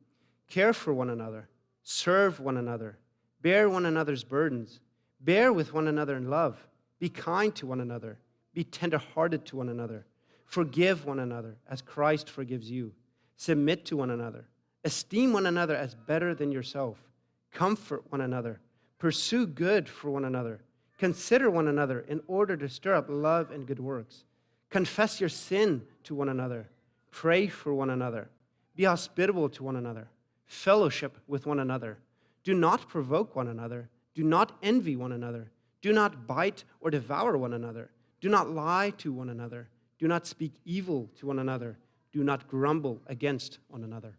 "Care for one another. Serve one another. Bear one another's burdens. Bear with one another in love. Be kind to one another. Be tender-hearted to one another. Forgive one another as Christ forgives you. Submit to one another. Esteem one another as better than yourself. Comfort one another. Pursue good for one another. Consider one another in order to stir up love and good works. Confess your sin to one another. Pray for one another. Be hospitable to one another. Fellowship with one another. Do not provoke one another. Do not envy one another. Do not bite or devour one another. Do not lie to one another. Do not speak evil to one another. Do not grumble against one another."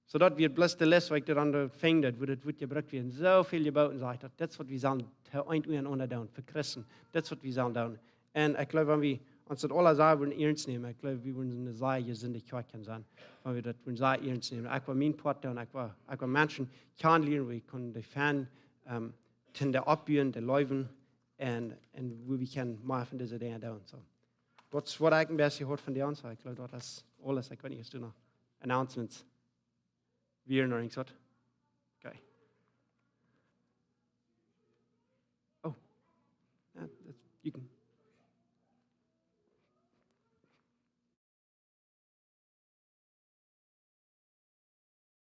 So daut wia bloos de List, waut ekj doa aun finj, daut woo daut Wuat jebrukt wia. Soo väl Jeboten, sajcht daut, daut es waut wie sellen to eent unjarenaunda doonen, fa Christen. Daut es waut wie sellen doonen. Un ekj jleew, wan wie ons daut aula soo wudden iernst nämen, ekj jleew, wie wudden eene sea jesunde Kjoakj sennen, wan wie daut wudden sea iernst nämen. Ekj well mien Poat doonen, ekj well, ekj well Menschen kjanen lieren, woo ekj kaun dee fein, ähm, toom dee oppbuen, dee leewen, un, un woo wie kjennen mea von dise Dinja doonen. So. Daut es waut ekj een bät hieed von de aundre. Ekj jleew, daut es aules. Ekj weet nich, hast du noch Announcements? Wie noch nuscht? Okay. Oh. Yeah, that's, you can.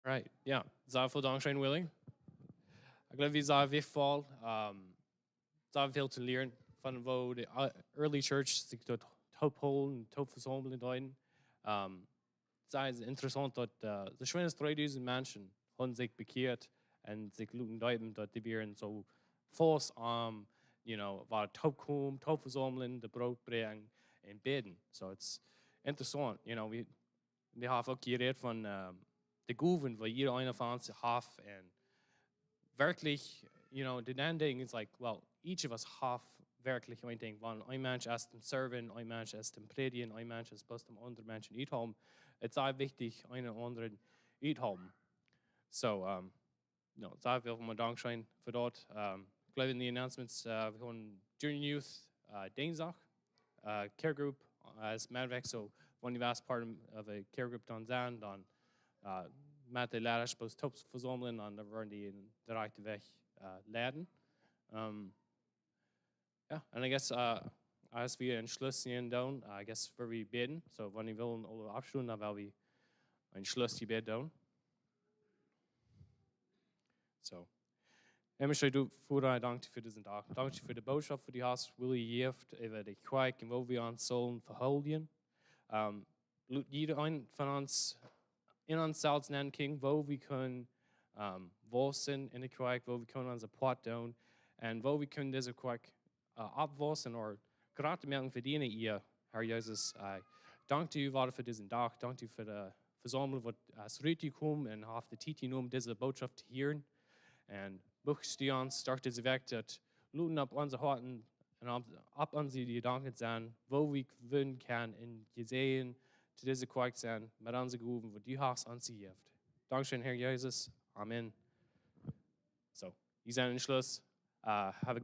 Right, yeah. Sea väl Dankscheen, Willy. Ekj jleew, wie sent sea väl, ähm, sea väl to lieren von woo de, äh, early church sikj doa toop hoolen, toop vesaumlen deeden. Ähm, Daut es interessaunt, daut, äh, soo schwind aus dreedusent Menschen haben sikj bekjieet un sikj loten deepen, daut dee wieren soo faust aun, you know, wua toop komen, toop vesaumlen, daut Broot brinjen un bäden. So, it's interessaunt, you know, wie, wie haben uk jerät von, ähm, de Gowen, waut jieda eena von ons haft un werkjlich, you know, de Ending is like, well, each of us haft werkjlich een Dinkj. Wan een Mensch es to serven, een Mensch es to prädjen, een Mensch es bloos to aundre Menschen uthalpen. Daut es sea wichtich, eenen aundren uthalpen. So, ähm, no, sea väl Dankscheen fa daut. Ähm, ekj jleew, enne Announcements, äh, wie haben Junior Youth, äh, Dinjsdach, äh, Care Group, äh, es Maanwajch, so, wan jie waut part of a Care Group dan sent, dan, äh, met de Leida bloos toop vesaumlen un dan woaren dee en dän rajchten Wajch, äh, leiden. Ähm, jo, un I guess, äh, aus wie een Schluss hia doonen, I guess, woa wie bäden. So, wan jie wellen aula oppstonen, dan well wie een Schlussjebäd doonen. So. Herr, ekj saj die, Voda, dankscheen fa disen Dach. Dankscheen fa de Botschaft, waut du hast, Willy, jejäft äwa de Kjoakj un woo wie ons sellen vehoolen. Ähm, lot jieda eena von ons en ons selfst nenn kjikjen, woo wie kjennen, ähm, wausen en de Kjoakj, woo wie kjennen onse Poat doonen un woo wie kjennen dise Kjoakj, äh, oppwausen ooda jrata moaken fa diene Ea, Herr Jesus. Ekj dank die wada fa disen Dach, dank die fa de Vesaumlunk, waut es rutjekomen un haft de Tiet jenomen, dise Bootschoft to hieren. Un muchst du ons derch dise Wäakj daut loten opp onse Hoaten un opp, opp onse Jedanken sennen, woo wie wudden kjennen een Säajen to dise Kjoakj sennen met onse Gowen, waut du hast ons jejäft. Dankscheen, Herr Jesus. Amen. Soo, wie sent aum Schluss. Äh, have a